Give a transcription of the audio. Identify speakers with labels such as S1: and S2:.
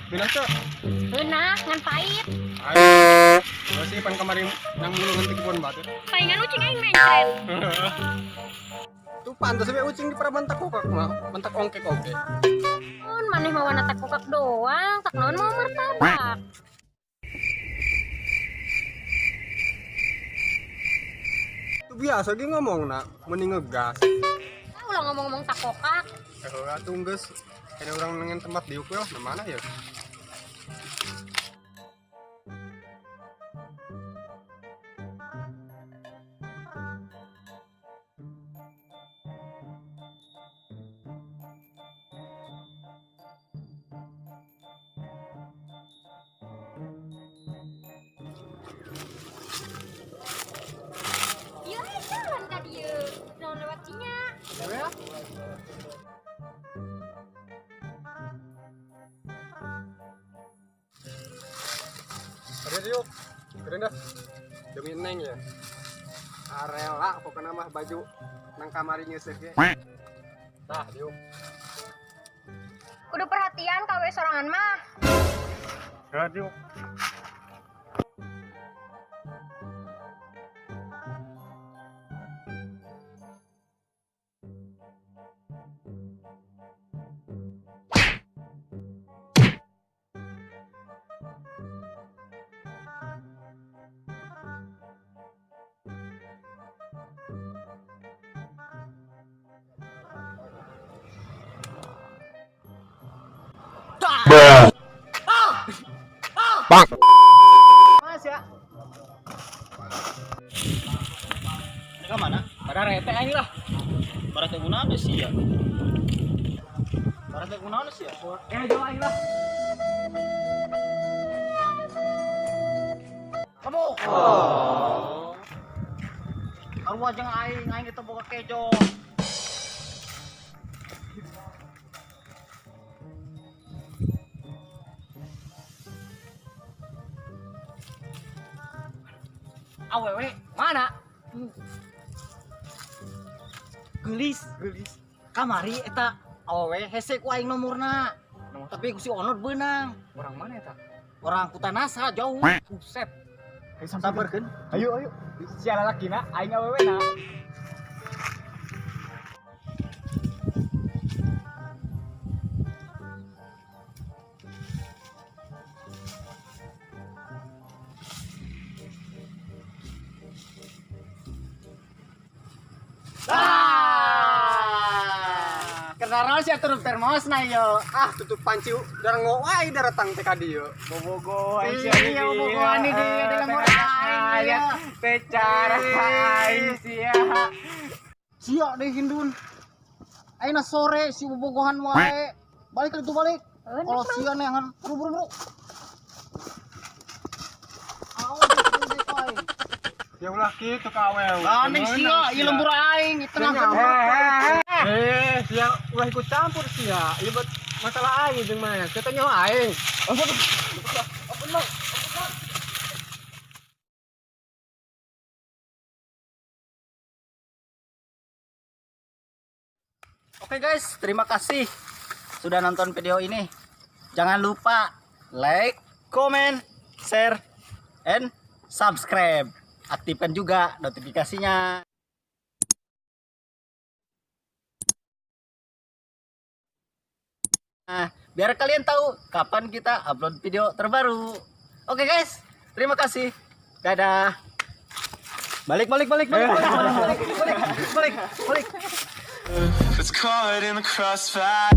S1: Pindah teu?
S2: Ngeunah ngan pait.
S1: Ayo. Masih pan kamari nang mulungan ti kebon batu.
S2: Palingan ucing aing mencret.
S1: Tuh pantas we ucing di paraban takokak mah, mentak ongkek oge.
S2: Mun maneh mawana takokak doang, tak naon mau martabak.
S1: Tuh biasa ge ngomongna, mending ngegas.
S2: Ah, ulah ngomong-ngomong takokak.
S1: Eh, atuh geus ada orang dengan tempat diuk we lah, nah mana ya?
S2: Ieu aya jalan ka dieu. Naon lewat dinya?
S1: Ya. Ada diuk. Keren dah. Demi neng ya. Arela pokoknya mah baju nang kamari ngeuseuh ge. Tah diuk.
S2: Kudu perhatian kawe sorangan mah.
S1: Ya diuk.
S3: Mas ya.
S4: Ke mana?
S3: Pada rete aing lah.
S4: Barate kunaon sih ya? Barate kunaon sih ya?
S3: Eh jauh aing lah.
S4: Kamu. Oh. Arwah jeung aing, aing itu boga kejo.
S3: Awewe mana?
S4: Geulis,
S3: Geulis.
S4: Kamari eta awewe hese ku aing nomorna.
S3: Nomor
S4: Tapi ku si Onod beunang.
S3: Orang mana eta?
S4: Orang Kutanasa jauh.
S3: Buset. Ayo
S4: Samperkeun.
S3: Ayo ayo. Sia lalakina aing awewe na.
S4: Ah! Kenaron sih atuh termos na yo.
S1: Ah, tutup panci darah wae daratang teh ka dieu.
S3: Bobogo aing sia.
S4: Iya, bobogohan ini dia di lembur aing, iya.
S3: Tecar aing sia.
S4: Sia deh Hindun. Ayeuna sore si bobogohan wae. Balik itu balik. Kalau sia neangan buru buru buru. Awas itu aing.
S1: Ya ulah kitu ka awewe.
S4: Aneh sia, ieu lembur aing, tenang.
S1: Eh, sia ulah ikut campur sia. Ieu buat masalah aing jeung mana? Kita nyaho aing.
S4: Oke guys, terima kasih sudah nonton video ini. Jangan lupa like, comment, share, and subscribe. Aktifkan juga notifikasinya. Nah, biar kalian tahu kapan kita upload video terbaru. Oke guys, terima kasih. Dadah. Balik, balik, balik, balik, balik, balik, balik, balik, balik.
S5: It's caught in the crossfire.